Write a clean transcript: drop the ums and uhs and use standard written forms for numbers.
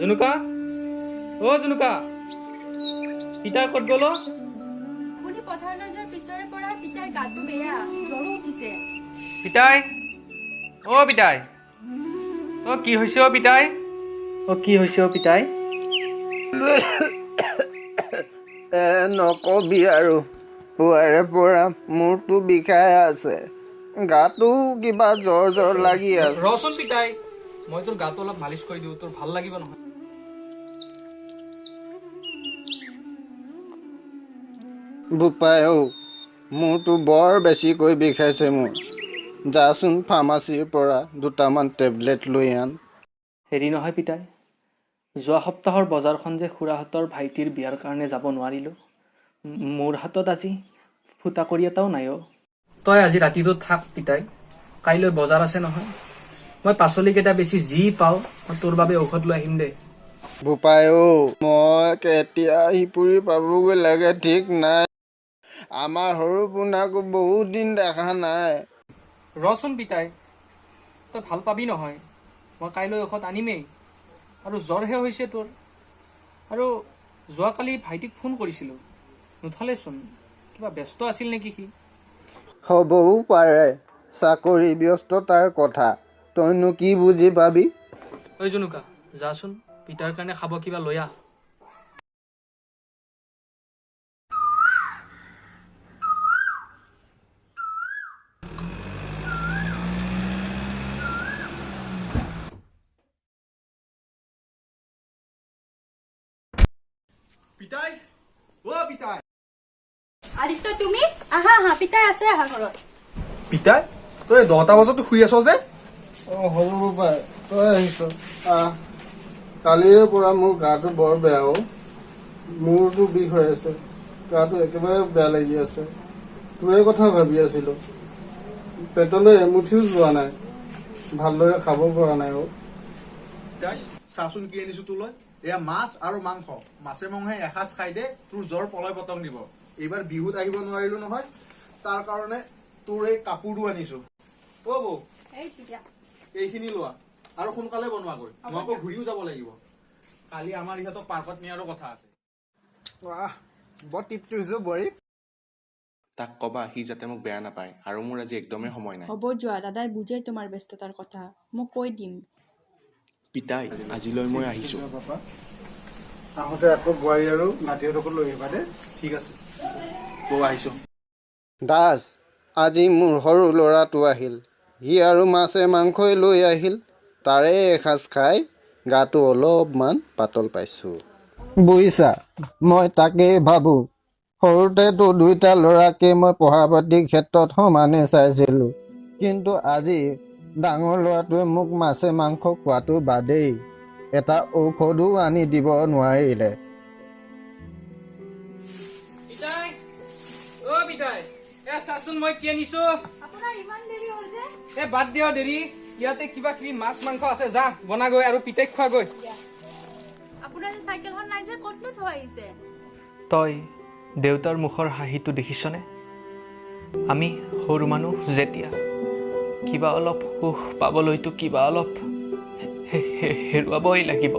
জুনুকা, অ জুনুকা, পিতাই ক'ত গ'ল? আপুনি পথাৰলৈ যোৱাৰ পিছৰে পৰা পিতাইৰ গাটো বেয়া, জ্বৰো উঠিছে। পিতাই, অ পিতাই, অ কি হৈছে অ পিতাই, অ কি হৈছে অ পিতাই? নকবি আৰু, পুৱাৰে পৰা মূৰটো বিষাই আছে, গাটো কিবা জ্বৰ জ্বৰ লাগি আছে। ৰচোন পিতাই, মই তোৰ গাটো অলপ মালিচ কৰি দিওঁ, তোৰ ভাল লাগিব নহয়। বোপাই ঔ, মূৰটো বৰ বেছিকৈ বিষাইছে মোৰ, যাচোন ফাৰ্মাচীৰ পৰা দুটামান টেবলেট লৈ আন। হেৰি নহয় পিতাই, যোৱা সপ্তাহৰ বজাৰখন যে খুৰাহঁতৰ ভাইটিৰ বিয়াৰ কাৰণে যাব নোৱাৰিলোঁ, মোৰ হাতত আজি ফুটা কৰি এটাও নাই অ'। তই আজি ৰাতিটো থাক পিতাই, কাইলৈ বজাৰ আছে নহয়, মই পাচলিকেইটা বেছি যি পাওঁ মই তোৰ বাবে ঔষধ লৈ আহিম দে। বোপাই ঔ, মই কেতিয়া সিপুৰি পাবগৈ লাগে ঠিক নাই, আমাৰ সৰু পোনাকো বহুত দিন দেখা নাই। ৰচোন পিতাই, তই ভাল পাবি নহয়, মই কাইলৈ ঔষধ আনিমেই, আৰু জ্বৰহে হৈছে তোৰ। আৰু যোৱাকালি ভাইটিক ফোন কৰিছিলোঁ, নুঠালেচোন, কিবা ব্যস্ত আছিল নেকি সি? হ'বও পাৰে, চাকৰি ব্যস্ততাৰ কথা, তইনো কি বুজি পাবি? ঐ জুনুকা, যাচোন পিতাৰ কাৰণে খাব কিবা লৈ আহ। পিতাই, অ পিতাই। আদিত্য তুমি আহা আহা, পিতাই আছে আহা ঘৰত। পিতাই, তই 10টা বজাতো শুই আছ যে? অ হ'ব বোপাই, তই আহিছ আহ। কালিৰে পৰা মোৰ গাটো বৰ বেয়া অ, মূৰটো বিষ হৈ আছে, গাটো একেবাৰে বেয়া লাগি আছে, তোৰে কথা ভাবি আছিলো, পেটলৈ এমুঠিও যোৱা নাই, ভালদৰে খাব পৰা নাই অ। পিতাই, চাচোন কি আনিছো তোলৈ, এয়া মাছ আৰু মাংস, মাছে মাংসে এসাঁজ খাই দে, তোৰ জ্বৰ পলয় পতং দিব। এইবাৰ বিহুত আহিব নোৱাৰিলো নহয়, তাৰ কাৰণে তোৰ এই কাপোৰটো আনিছো। অ বৌ, এইখিনি লোৱা আৰু সোনকালে বনোৱাগৈ, মই আকৌ ঘূৰিও যাব লাগিব, কালি আমাৰ ইহঁতক পাৰ্কত নিয়াৰো কথা আছে। বাহ, বৰ তৃপ্তি হৈছে বোৱাৰী। তাক কবা সি যাতে মোক বেয়া নাপায়, আৰু মোৰ আজি একদমেই সময় নাই। হ'ব যোৱা, দাদাই বুজে তোমাৰ ব্যস্ততাৰ কথা, মই কৈ দিম। পিতাই, আজিলৈ মই আহিছো। আহোঁতে আকৌ বোৱাৰী আৰু নাতিহঁতকো লৈ আহিবা দেই। ঠিক আছে বৌ, আহিছো। দাস, আজি মোৰ সৰু ল'ৰাটো আহিল, সি আৰু মাছে মাংসই লৈ আহিল, তাৰে এসাঁজ খাই গাটো অলপমান পাতল পাইছোঁ। বুজিছা, মই তাকেই ভাবোঁ, সৰুতেতো দুইটা ল'ৰাকে মই পঢ়া পাতিৰ ক্ষেত্ৰত সমানে চাইছিলোঁ, কিন্তু আজি ডাঙৰ ল'ৰাটোৱে মোক মাছে মাংস খোৱাটো বাদেই, এটা ঔষধো আনি দিব নোৱাৰিলে। পিতাই, অ পিতাই, এ চাচোন মই কি আনিছো। আপোনাৰ ইমান দেৰি হ'ল যে? এ বাদ দিয়া দেৰি, ইয়াতে কিবা কিবি মাছ মাংস আছে, যা বনাগৈ আৰু পিতাইক খোৱাগৈ। আপোনাৰ যে চাইকেলখন নাই যে, ক'তনো থৈ আহিছে? তই দেউতাৰ মুখৰ হাঁহিটো দেখিছনে? আমি সৰু মানুহ যেতিয়া কিবা অলপ সুখ পাবলৈতো কিবা অলপ হেৰুৱাবই লাগিব।